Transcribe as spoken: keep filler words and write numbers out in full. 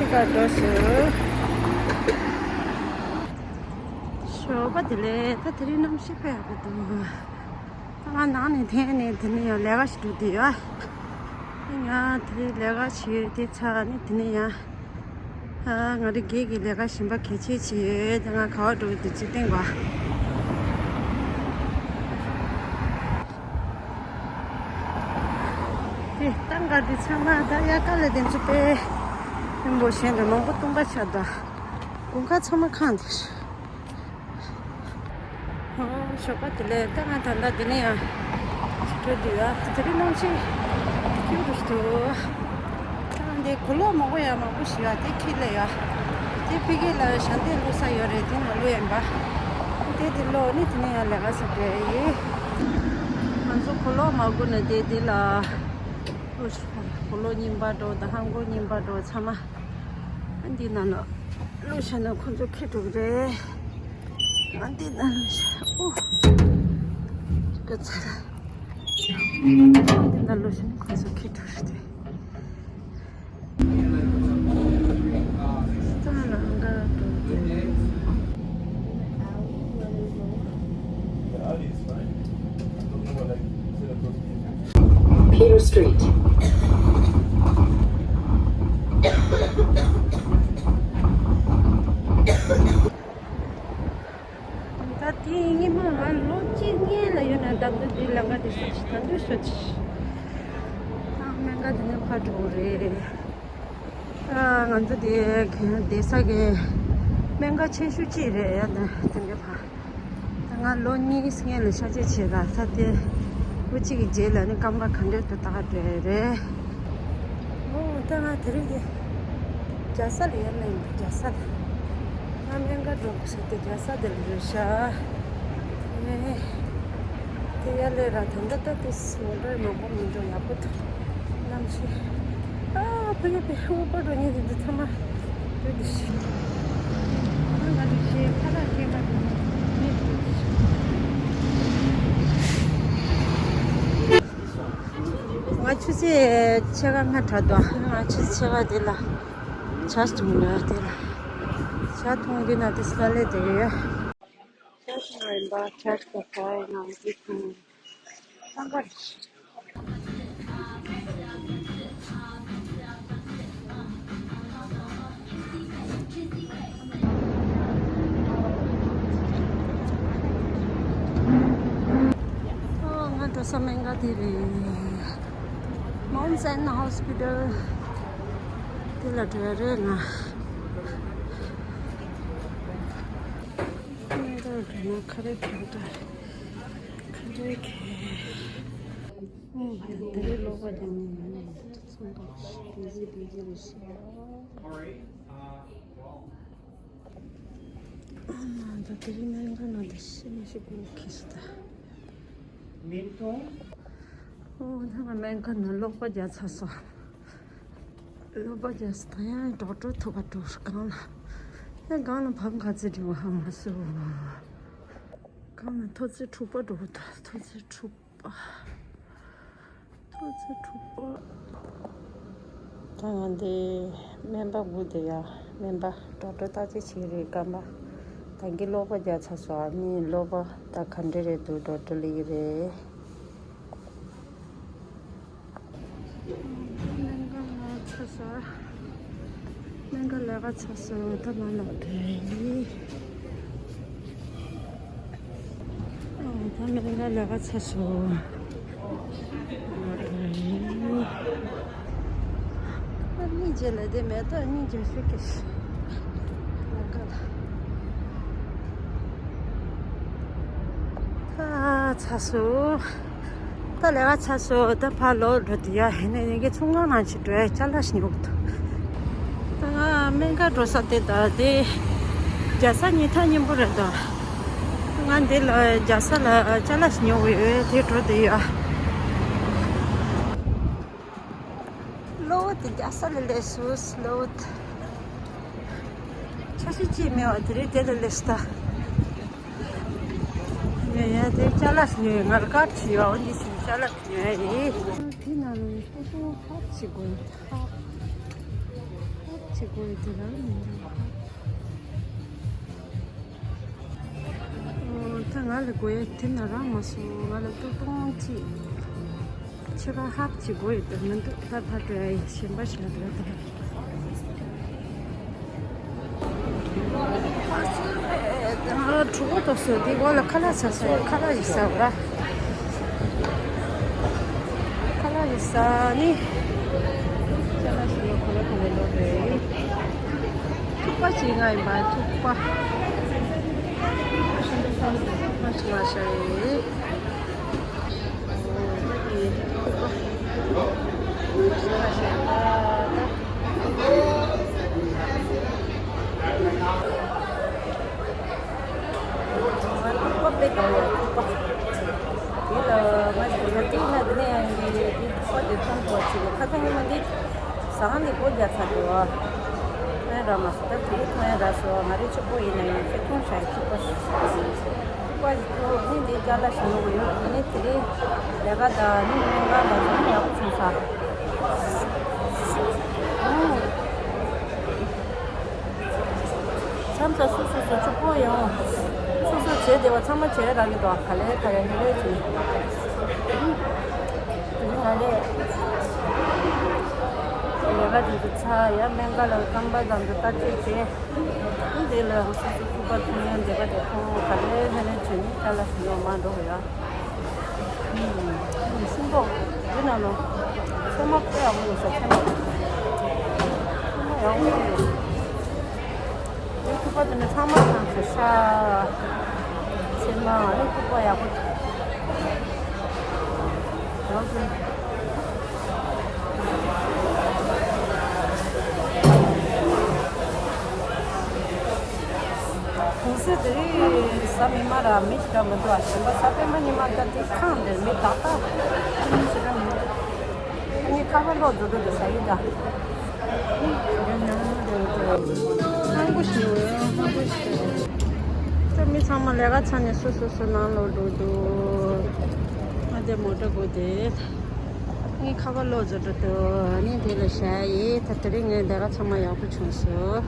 ཅིག་ག་འགྲོ་ཞུ། ཞོགས་པ་བདེ་ལེགས། ད་དེ་རིང་གནམ་གཤིས་དཔེ་ཡག་པོ་འདུག་ད་ང་ནང་ནས་འཐེན་ནས་དེ་ནས་ཡང་ལས་ཀ་ཞིག་འགྲོ་བསྡད་ཡོད། ང་དེ་རིང་ལས་ཀ་བྱེད་ཡོད། དེ་ཚར་ནས་དེ་ནས་ཡང་། ཨ། ང་རང་སྒེར་གྱི་ལས་ཀ་གཞན་པ་གལ་ཆེ་ཆེ་ཡོད། ད་ང་ག་པར་འགྲོ་གི་འདུག་ཅིག་སྟོན་གོ། དེ་ཏང་ག་དེ་ཚང་མ་ད་དབྱར་ཁ་ལ་དེ་ཚོ་དཔེ་ཡིན་པོ་ཞེ་འདྲ་མང་པོ་བཏུང་པ་ཆགས་འདུག་དགུན་ཁ་ཚང་མ་ཁེངས་འདུག་ཨོ། ཞོགས་པ་བདེ་ལེགས། ད་ང་ད་ལྟ་འདི་ནས་ཡང་འགྲོ་འདུག་ཡ། དེ་རིང་གནམ་གཤིས་སྐྱིད་པོ་འདུག་ད་འདི་གོས་ལོག་མང་པོ་ཡ་མང་པོ་ཞིག་ཡ་དེ་ཁྱེར་སླེབས་ཡ། དེ་ཕ་གི་ལ་ཞལ་འདེབས་བླུག་ས་ཡོད་རེད། དེ་ནང་བླུག་ཡིན་པ། དེ་དེ་བླུག་ནས་དེ་ནས་ཡང་ལས་ཀ་ཚར་འགྲོ་ཡ་ཡིན། ང་ཚོ་གོས་ལོག་མ་དགོས་ན་དེ་དེ་ལ་བླུག་ཤོག་གོས་ལོག་རྙིང་པ་འདྲ་བོ་དང་ལྷམ་གོག་རྙིང་པ་འདྲ་བོ་ཚང་མ། ཨ། འདི་ནང་ལ་བླུགས་བཞག་ན་ཁོ་ཚོ་ཁྱེར་འགྲོ་གི་རེད། ཨ། འདི་ནང་ལ་བཞག་ཨོ། སྐད་ཆ་ལ། འདི་ནང་བླུགས་བཞག་ན་ཁོ་ཚོ་ཁྱེར་འགྲོ་གི་རེད། ད་ལམ་ཁ་འགྲོ་གི་རེད། Peter Street. ད་དེ་སྔོན་མ་ང་ལོ་གཅིག་སྔོན་ལ་ཡོད་ན་ད་དུང་དེ་ལམ་ཁ་དེ་ཤོད་ཅིག་ད་དུང་ཤོད་ཅིག་ད་སྨན་ཁང་དེ་ནས་ཕར་འགྲོ་དགོས་རེད། ཨ། ང་ཚོ་དེ་བསྡད་ས་གི་སྨན་ཁང་ཆེ་ཤོས་གཅིག་རེད་ཡ། ད་དེ་འདྲ་ཕར། ད་ང་ལོ་གཉིས་སྔོན་ལ་གཤགས་བཅོས་བྱས་ད་ས་དེ། སྐུ་གཅིག་གི་རྗེས་ལ་ནི་སྐམ་པ་ག་འདྲས་འདུག་ལྟ་ག་འགྲོ་ཡ་རེད། ཨོ། ད་ང་དེ་རིང་གི་རྒྱལ་ས་ལ་ཡར་སླེབས་ཡིན། རྒྱལ་ས་ལ། ང་སྨན་ཁང་འགྲོ་དགོས་ཟེར་དུས་རྒྱལ་ས་དེར་འགྲོ་ཤག་ཨེ། དེ་ཡར་སླེབས་ར། ད་ལྟ་ད་དེ་མོ་ཊར་མང་པོ་མི་འགྲོ། ཡག་པོ་འདུག་གནམ་གཤིས། ཨ། ཕ་གི་ཕ་གི་འུ་པ་འགྲོ་ཉེ་དེ་འདི་ཚང་མ་འགྲོ་འདི་ཤི། ང་ང་འདི་ཤི་ཁ་ལག་ཁྱེར་མ་འདུག་ང་ཆུ་ཚོད་ཕྱེད་ཀ་སྔ་དྲགས་འདུག་ང་ཆུ་ཚོད་ཕྱེད་ཀ་དེ་ལ་ཇ་འཐུང་ཡོད། དེ་ལ་ཇ་འཐུང་དུས་ན་དེ་ས་ལེ་དེ་ཡོད། ཇ་འཐུང་ཡིན་པ། ཇ་ཞིག་ཟ་ཡིན་ན་དེ་འཐུང་། ཨ། ང་འགྲོ་ས་སྨན་ཁང་དེ་རེད། Mount Sinai Hospital དེ་ལ་འགྲོ་ཡ་རེད་ང་། སྨན་ཁང་འགྲོ་ན་ཁ་རས་གྱོན་དགོས། ཁ་རས་གྱོན། ཨོ། ད་རེས་ཀློག་པ་རྒྱག་ནས་ཡོད་ནས་ཚོང་པ་བི་ཟི་བི་ཟི་རེད་ཤག་ཨ་མ། ད་དེ་རིང་སྨན་ཁང་ནང་དུ་ཤི་མི་ཤི་དགོས་ཁེལ་སོང་ད། ཨོ། ད་ང་སྨན་ཁང་ནང་ཀློག་པ་རྒྱག་ཚར་སོང་། ཀློག་པ་རྒྱག་སོང་། ད་ཡང་ཌོག་ཊར་ཐུག་ག་འགྲོ་སྒང་ལ། ཡང་སྒང་ལ་བབས། ག་ཚོད་འགྲོ་ཧ་མ་སོང་། སྒང་ལ་ཐོ་ཚད་དྲུག་པ་འགྲོ་གི་འདུག་ཐོ་ཚད་དྲུག་པ། ཐོ་ཚད་དྲུག་པ། ད་ང་འདི་སྨན་པ་སྒུག་བསྡད་ཡ། སྨན་པ་ཌོག་ཊར་བརྟག་དཔྱད་བྱེད་ཀྱི་རེད། སྐམ་པ། ད་གིན་ཀློག་པ་རྒྱག་ཚར་སོང་། ཨ་ནི་ཀློག་པ་ད་ག་འདྲ་རེད་འདུག་ཌོག་ཊར་ལབ་ཀྱི་རེད། སྨན་ཁང་ལ་ཚར་སོང་། སྨན་ཁང་ལས་ཀ་ཚར་སོང་། ད་ང་ལོག་འགྲོ་ཡིན། ཨོ། ད་སྨན་ཁང་ལས་ཀ་ཚར་སོང་། ལོག་འགྲོ་ཡིན། ཨ་ནི་རྗེས་ལ་དེ་མེད་ད། ཨ་ནི་རྗེས་ཤོད་ཀྱི། ལས་ཀ་ལ། ད་ཚར་སོང་། ད་ལས་ཀ་ཚར་སོང་། ད་ཕར་ལོག་འགྲོ་དུས་ཡ། ཧེ་ནས་ངེད་ཀྱི་ཚོང་ཁང་ནང་ཕྱིན་འགྲོ་ཡ། ཅ་ལག་ཞིག་ཉོ་དགོས་འདུག་ད་ང་སྨན་ཁང་འགྲོ་ས་དེ་ད་དེ་རྒྱལ་ས་ཉེ་ཐག་མཉམ་པོ་རེད་ད། ང་འདི་ལ་རྒྱལ་ས་ལ་ཅ་ལག་ཞིག་ཉོ་དགོས་ཡོད། དེ་འགྲོ་དུས་ཡ། གློ་བུར་དུ་རྒྱལ་ས་ལ་སླེབས་སོང་། གློ་བུར་དུ། ཆ་ཤས་ཅིག་མེད་པ་དེ་རིང་དེ་ལ་སླེབས་སོང་ད། ཡ་ཡ། དེ་ཅ་ལག་ཞིག་ཉོས་ཡོད། ང་ལ་ཀར་ཌི་ཞིག་ཡོད། འོ་འདི་ཞིག་ཅ་ལག་ཞིག་ཉོ་ཡ་ཡིན། དེ་ནང་ནས་ཧྲུག་ཧྲུག་ཧྲག་ཅིག་དགོས། ཧྲག་ཧྲག་ དེ་དགོས་ཡོད་དེ་རང་མི་འདུག་ཨོ། ད་ང་ལ་དགོས་ཡ་དེ་ན་རག་མ་སོང་། ང་ལ་ཏོག་ཏོག་ཅིག་ཕྱེད་ཀ་ཧབ་ཅིག་དགོས་ཡོད་དེ་མི་འདུག་ད་ཕར་འགྲོ་ཡ་ཡིན། གཞན་པ་ཞིག་ལ་འགྲོ་དེ། ང་ལ་གྲོད་ཁོག་ལྟོགས་སོང་། དེ་འོག་ལ་ཁ་ལག་ཟ་ས་ཡོད། ཁ་ལག་ཞིག་ཟ་དགོས་ར། ཁ་ལག་ཞིག་ཟ་ནི། ཅ་ལག་ཞིག་ལ་ག་ལེ་ག་ལེ་ལོག་རེད། ཐུག་པ་ཞིག་ང་ཡིན་པ། ཐུག་པ། ཐུག་པ་ཞིག་ང་ཤ་ཡིན། ང་ཐུག་པ་དཔེ་དགའ་ཡོད། ཐུག་པ། དེ་ལ་ང་ཞིག་རོ་ཏི་ན་དེ་ནས་ཡང་དེ་དེ་ཐུག་པ་དེ་མཐོང་ཐུབ་པ་བྱེད་དགོས། ཁ་སང་ཉི་མ་འདི་ཟ་ཁང་དེ་སྒོ་རྒྱག་ཚར་འདུག་ཨ། མཐོང་ཡ་རག་མ་སོང་། ད་དེ་རིང་མཐོང་ཡ་རག་སོང་། ང་རའི་ཕྱུག་པོ་ཡིན་ན་ཡང་ཁྱེད་མཐོང་ཤག་ཐུག་པ། ཐུག་པ་ཞིག་ཐུག་ནི་འདི་ཅ་ལག་ཞིག་ཉོ་དགོས་ཡོད། དེ་ནས་དེ་རིང་ལས་ཀ་དང་ནི་སྨན་ཁང་དང་ཚང་མ་ཡག་པོ་བྱུང་ས། ཨོ། མཚམས་མཚམས་སོ་སོ་སོ་ཕྱུག་པོ་ཡོང་། སོ་སོ་བྱས་བསྡད་པ་ཚང་མ་བྱས་རག་གི་འདུག་ག་ལེ་ག་ལེ་ཧེ་རེ་བྱས། དེ་རིང་ང་ལས་ལས་ཀ་དེ་ཚོ་ཚར་ཡ། སྨན་ཁང་ལ་རྐང་པ་དང་དེ་བརྟག་དཔྱད་བྱས། དེ་ལས་སོ་སོ་ཐུག་པ་ཐུག་ཡ་འདེབས་པ་དེ་ཁོ་ག་ལེ་ཧེ་རེ་བྱས་ནས་ཅ་ལག་ཞིག་ཡོང་མ་འགྲོ་གི་ཡ། ཨུམ། ཤིང་ཏོག་འདི་ནང་ལོ། ཚོད་མ་དཔེ་ཡག་པོ་ཡོད་ས། ཚོད་མ། ཚོད་མ་ཡག་པོ་ཡོད། འདི་ཐུག་པ་དེ་ནི་ཚང་མ་ཚང་ཚོད་ཤ། ཚོད་མ་ནི་ཐུག་པ་ཡག་པོ་ཡོད་ཀྱི། གུང་སེང་དེ་རིང་གཟའ་མིག་དམར་ར་མི་ཞེ་དྲག་མི་འདུག་ཨ། གཞན་པ་གཟའ་སྤེན་པ་ཉི་མ་ད་དེ་ཁང་འདིར་མི་ཏག་ཏག་མི་ཞེ་དྲག་མི་འདུག་ཨ་ནི་ཁ་པར་ལོག་འགྲོ་འགྲོ་དུ་ཟ་ཡི་ད། ཧང་པོ་ཞིག་ཧང་པོ་ཞིག་ད་མི་ཚང་མ་ལས་ཀ་ཚར་ནས་སོ་སོ་སོ་ནང་ལོག་འགྲོ་འདུག་ཨ་དེ་མོ་ཊ་སྒུག་དེ། ངས་ཁ་པར་ལོག་བཟོ་འགྲོ་འདུག་ཨ་ནི་དེ་ལ་བཞག་ཡིན། ད་དེ་རིང་ངས་ལས་ཀ་ཚང་མ་ཡག་པོ་བྱུང་སོང་།